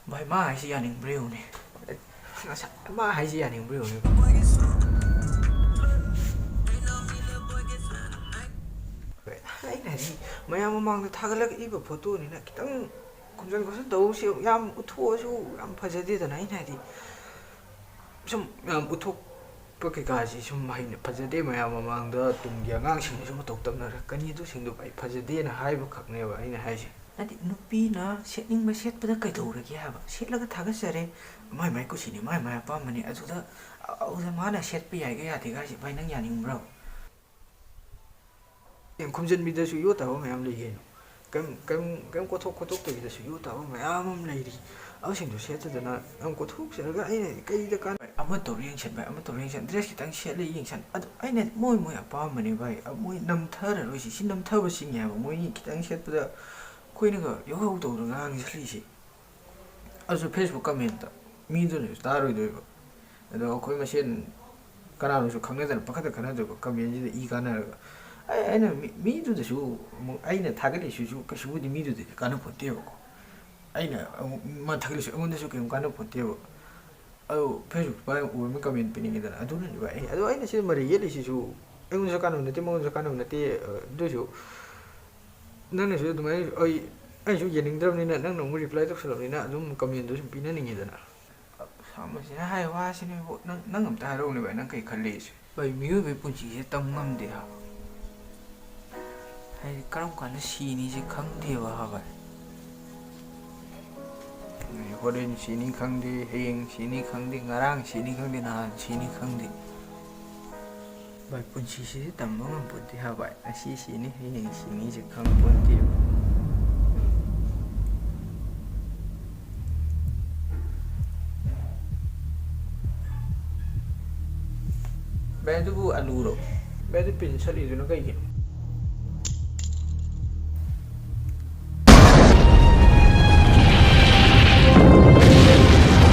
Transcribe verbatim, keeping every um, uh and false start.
ꯚꯥꯏ, ꯃꯥ ꯍꯥꯏꯁꯤ ꯌꯥꯅꯤꯡꯕ꯭ꯔꯥ ꯌꯦꯡꯉꯨꯅꯦ꯫ ꯉꯁꯥꯏ ꯃꯥ ꯍꯥꯏꯁꯤ ꯌꯥꯅꯤꯡꯕ꯭ꯔꯥ ꯌꯦꯡꯉꯨꯅꯦ꯫ ꯑꯩꯅ ꯍꯥꯏꯗꯤ, ꯃꯌꯥꯝ ꯃꯃꯥꯡꯗ ꯊꯥꯒꯠꯂꯛꯏꯕ ꯐꯣꯇꯣꯅꯤꯅ ꯈꯤꯇꯪ ꯈꯨꯝꯖꯟ ꯈꯣꯠꯆꯟ ꯇꯧꯕꯁꯦ ꯌꯥꯝ ꯎꯠꯊꯣꯛꯑꯁꯨ ꯌꯥꯝ ꯐꯖꯗꯦꯗꯅ꯫ ꯑꯩꯅ ꯍꯥꯏꯗꯤ, ꯁꯨꯝ ꯌꯥꯝ ꯎꯠꯊꯣꯛꯄ ꯀꯩꯀꯥꯁꯤ ꯁꯨꯝ ꯍꯩꯅ ꯐꯖꯗꯦ, ꯃꯌꯥꯝ ꯃꯃꯥꯡꯗ ꯇꯨꯡꯒꯤ ꯑꯉꯥꯡꯁꯤꯡꯅꯁꯨ ꯃꯇꯧ ꯇꯝꯅꯔꯛꯀꯅꯤ, ꯑꯗꯨꯁꯤꯡꯗꯣ ꯑꯩ ꯐꯖꯗꯦꯅ ꯍꯥꯏꯕ ꯈꯛꯅꯦꯕ ꯑꯩꯅ ꯍꯥꯏꯁꯦ꯫ ꯅꯠꯇꯦ, ꯅꯨꯄꯤꯅ ꯁꯦꯠꯅꯤꯡꯕ ꯁꯦꯠꯄꯗ ꯀꯩꯗꯧꯔꯒꯦ ꯍꯥꯏꯕ? ꯁꯦꯠꯂꯒ ꯊꯥꯒꯠꯆꯔꯦ, ꯃꯥꯏ ꯃꯥꯏ ꯀꯨꯁꯤꯅꯤ, ꯃꯥꯏ ꯃꯥꯏ ꯑꯄꯥꯝꯕꯅꯤ꯫ ꯑꯗꯨꯗ, ꯑꯗꯨꯗ ꯃꯥꯅ ꯁꯦꯠꯄ ꯌꯥꯏꯒ ꯌꯥꯗꯦꯒ ꯍꯥꯏꯁꯦ, ꯚꯥꯏ, ꯅꯪ ꯌꯥꯅꯤꯡꯕ꯭ꯔꯣ? ꯈꯨꯝꯖꯟꯕꯤꯗꯁꯨ ꯌꯣꯠꯇꯕ ꯃꯌꯥꯝ ꯂꯩ ꯀꯩꯅꯣ꯫ ꯀꯩꯝ, ꯀꯩꯝ, ꯀꯩꯝ ꯀꯣꯠꯊꯣꯛ ꯈꯣꯠꯇꯣꯛꯇꯕꯤꯗꯁꯨ ꯌꯣꯠꯇꯕ ꯃꯌꯥꯝ ꯑꯃ ꯂꯩꯔꯤ꯫ ꯑꯗꯨꯁꯤꯡꯗꯣ ꯁꯦꯠꯇꯗꯅ ꯅꯪ ꯀꯣꯠꯊꯣꯛꯆꯔꯒ ꯑꯩꯅ ꯀꯩꯗ ꯀꯥꯟꯅ-, ꯑꯃ ꯇꯧꯔ ꯌꯦꯡꯁꯟ ꯚꯥꯏ, ꯑꯃ ꯇꯧꯔ ꯌꯦꯡꯁꯟ, ꯗ꯭ꯔꯦꯁ ꯈꯤꯇꯪ ꯁꯦꯠꯂ ꯌꯦꯡꯁꯟ꯫ ꯑꯗꯨ ꯑꯩꯅ ꯃꯣꯏ, ꯃꯣꯏ ꯑꯄꯥꯝꯕꯅꯦ ꯚꯥꯏ꯫ ꯑ, ꯃꯣꯏ ꯅꯝꯊꯔꯔꯣꯏꯁꯤ, ꯁꯤ ꯅꯝꯊꯕ ꯆꯤꯡꯉꯦ ꯍꯥꯏꯕ꯫ ꯃꯣꯏꯒꯤ ꯈꯤꯇꯪ ꯁꯦꯠꯄꯗ ꯑꯩꯈꯣꯏꯅꯒ ꯌꯧꯍꯧ ꯇꯧꯗꯅ ꯉꯥꯡꯁꯤꯜꯂꯤꯁꯦ꯫ ꯑꯗꯨꯁꯨ Facebook comment ꯃꯤꯗꯨꯅꯁꯨ ꯇꯥꯔꯣꯏꯗꯣꯏꯕ꯫ ꯑꯗꯣ ꯑꯩꯈꯣꯏ ꯃꯁꯦꯟ ꯀꯅꯥꯅꯣꯁꯨ ꯈꯪꯅꯗꯅ ꯄꯪꯈꯠꯇ ꯈꯠꯅꯗꯣꯏꯕ comment ꯁꯤꯗ ꯏ ꯀꯥꯟꯅꯔꯒ꯫ ꯑꯩ, ꯑꯩꯅ ꯃꯤ-, ꯃꯤꯗꯨꯗꯁꯨ ꯑꯃꯨꯛ ꯑꯩꯅ ꯊꯥꯒꯠꯂꯤꯁꯤꯁꯨ ꯀꯩꯁꯨꯕꯨꯗꯤ ꯃꯤꯗꯨꯗꯗꯤ ꯀꯥꯟꯅ ꯄꯣꯠꯇꯦꯕꯀꯣ꯫ ꯑꯩꯅ ꯑꯃꯨꯛ ꯃꯥ ꯊꯥꯒꯠꯂꯤꯁꯨ ꯑꯩꯉꯣꯟꯗꯁꯨ ꯀꯩꯝ ꯀꯥꯟꯅ ꯄꯣꯠꯇꯦꯕ꯫ ꯑꯗꯨ Facebook ꯄꯥꯏ ꯎꯔꯃꯤ comment ꯄꯤꯅꯤꯡꯉꯤꯗꯅ, ꯑꯗꯨꯅꯅꯦꯕ ꯑꯩ꯫ ꯑꯗꯣ ꯑꯩꯅ ꯁꯤꯗ ꯃꯔꯩ ꯌꯦꯠꯂꯤꯁꯤꯁꯨ ꯑꯩꯉꯣꯟꯗꯁꯨ ꯀꯥꯟꯅꯕ ꯅꯠꯇꯦ, ꯃꯉꯣꯟꯗꯁꯨ ꯀꯥꯟꯅꯕ ꯅꯠꯇꯦ꯫ ꯑ, ꯑꯗꯨꯏꯁꯨ ꯅꯪꯅꯁꯨ ꯑꯗꯨꯃꯥꯏꯅ, ꯑꯩ, ꯑꯩꯁꯨ ꯌꯦꯡꯅꯤꯡꯗ꯭ꯔꯕꯅꯤꯅ ꯅꯪꯅ ꯑꯃꯨꯛ reply ꯇꯧꯁꯜꯂꯕꯅꯤꯅ ꯑꯗꯨꯝ comment ꯁꯨꯝ ꯄꯤꯅꯅꯤꯡꯉꯤꯗꯅ꯫ ꯁꯥꯃꯁꯤꯅ ꯍꯥꯏ ꯋꯥꯁꯤꯅꯦꯕꯨ, ꯅꯪ, ꯅꯪ ꯑꯝꯇ ꯍꯥꯏꯔꯛꯎꯅꯦ ꯚꯥꯏ, ꯅꯪ ꯀꯩ ꯈꯜꯂꯤ ꯁꯤ? ꯚꯥꯏ, ꯃꯤꯑꯣꯏꯕꯒꯤ ꯄꯨꯟꯁꯤꯁꯦ ꯇꯝ ꯉꯝꯗꯦ ꯍꯥꯏꯕ꯫ ꯍꯥꯏꯗꯤ ꯀꯔꯝ ꯀꯥꯟꯗ ꯁꯤꯅꯤꯁꯦ ꯈꯪꯗꯦꯕ ꯍꯥ ꯚꯥꯏ꯫ ꯍꯣꯔꯦꯟ ꯁꯤꯅꯤ ꯈꯪꯗꯦ, ꯍꯌꯦꯡ ꯁꯤꯅꯤ ꯈꯪꯗꯦ, ꯉꯔꯥꯡ ꯁꯤꯅꯤ ꯈꯪꯗꯦ, ꯅꯍꯥꯟ ꯁꯤꯅꯤ ꯈꯪꯗꯦ꯫ ꯚꯥꯏ, ꯄꯨꯟꯁꯤꯁꯤꯗꯤ ꯇꯝꯕ ꯉꯝꯄꯣꯠꯇꯦ ꯍꯥ ꯚꯥꯏ꯫ ꯉꯁꯤ ꯁꯤꯅꯤ, ꯍꯌꯦꯡ ꯁꯤꯅꯤꯁꯦ ꯈꯪꯄꯣꯟꯇꯦꯕ꯫ ꯚꯥꯏ, ꯑꯗꯨꯕꯨ ꯑꯂꯨꯔꯣ? ꯚꯥꯏ, ꯑꯗꯨ pin ꯁꯠꯂꯤꯗꯨꯅ ꯀꯩꯒꯤꯅꯣ?